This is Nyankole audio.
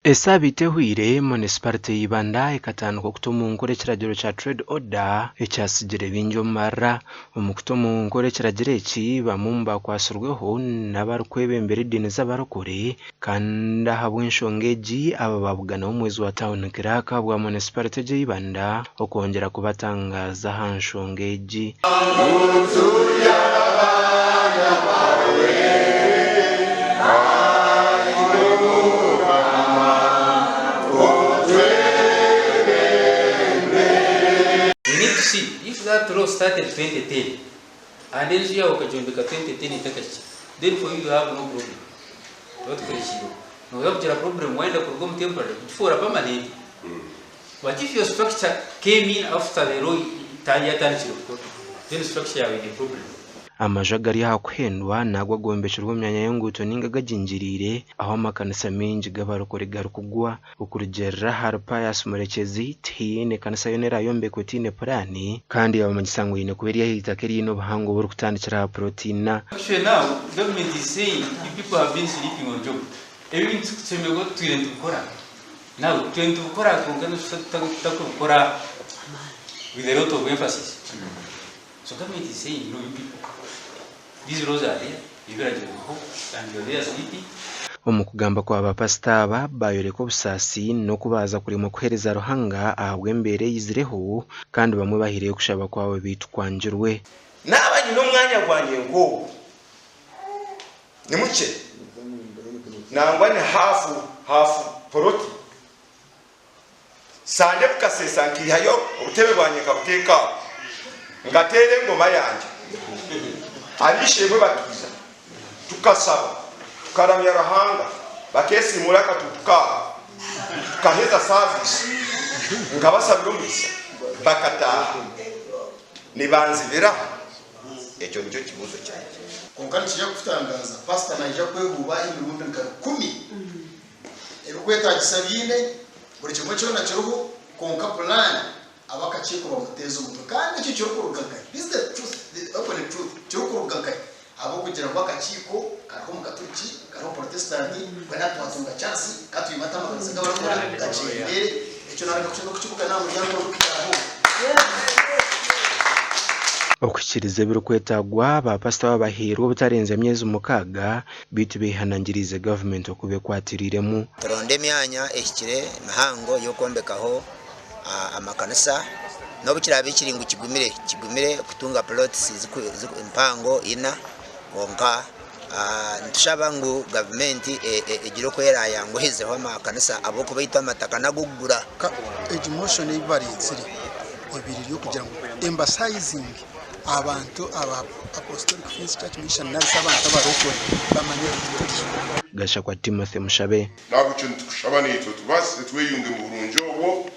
Esaabiiti ehweire, Munisiparite ya Ibanda ekatandika okuta omu nkora ekiragiro kya Trade Order ekyatsigire baingi omu marira. Omu kuta omu nkora ekiragiro eki, bamwe omu bakwatsirweho n'abarikwebembera ediini z'abarokore kandi ahabw'enshonga egi aba baabuganaho omuhwezi wa tauni kiraaka bwa munisiparite egi eya Ibanda okwongyera kubatangaaza aha nshonga egi. We need to see if that law started 2010 and enju yawe okagyombeka 2010 etakahikire then for you you have no problem tuba tukurekiireho. Noza kugira problem wayenda kuruga omu temporary kugifuura permanent but if your structure came in after the law yatandikire kukora then structure yawe eine problem. Amaju agari aha kuhendwa n'ago agombekirwe omu myanya y'enguuto ninga agagingiriire ahu amakanisa maingi g'abarokore garikugwa. Okurugiirira ahari Pius Murekyezi, tihaine ekanisa yoona eraayombekwa etaine puraani kandi yaabamanyisa ngu eine kuba eri aha itaka eriine obuhango oburikutandikira aha puroti ina. Actually now government is saying you people have been sleeping on job ebi ebintu tushemereire kuba tutwire nitubikora now twine nitubikora kwonka noshusha tutakubikora with a lot of emphasis so government is saying no you people these laws are there ebiragiro biriho and you are there sleeping. Omu kugamba kwa ba pasita aba, baayoreka obusaasi n'oku baaza kuremwa kuheereza Ruhanga ahabw'embeera eizireho kandi bamwe bahaireyo okushaba kwabo beitu kwangirwe. Naaba nyine omwanya gwangye nk'ogu, ni mukye, nangwa ni haafu haafu poloti. Sande bukaseesa nkaihayo obutebe bwangye nkabuteeka aho, nkateera engoma yangye, ab'eishe-emwe bakaija, tukashaba, tukaramya Ruhanga, bakeesiimuura akatuutu kaabo, tukaheza saaviisi, nkabashabira omugisha, bakataaha. Nibanzibira? Ekyo nikyo kibuuzo kyangye. Kwonka nikiija kukutangaaza, pasita naija kwehuuba emirundi nka rukumi. Ebirikwetaagisa abiine, buri kimwe kyona kiriho, kwonka pulaani ab'akakiiko bamuteeza omutwe. Kandi ekyo kirikuruga nkahi? This is the truth, the open truth. Kirikuruga nkahi? Ahabw'okugira ngu akakiiko kariho Omukaturiki, kariho Omuporotesitanti, mbwenu hati twatunga chansi, ka twimate amakanisa g'abarikukora gagyendere. Ekyo naaruga kukibugana aha muryango orikutaaha ogu. Okuhikiiriza ebirikwetaagwa, ba pasita aba bahairwe obutarenza myezi mukaaga Beitu beehanangiriize gavumenti okuba ekwatiriiremu. Turonde emyanya ehikire mihango y'okwombekaho amakanisa n'obu kiraabe kiri ngu kigumire, kigumire kutunga plots mpango ina kwonka nitushaba ngu gavumenti egire oku eraayanguhizeho amakanisa ahabw'okuba itwe amataka n'ag'okugura. Egi motion ei bareetsire ebaire eri ey'okugira ngu emphasizing abantu aba Apostolic Faith Church Mission nari shi abantu abarokore bamanye ahu turi. Gashakwa Timothy Mushabe. N'ahabw'ekyo nitukushaba naitwe otubaasise tweyunge mu burungi obwo.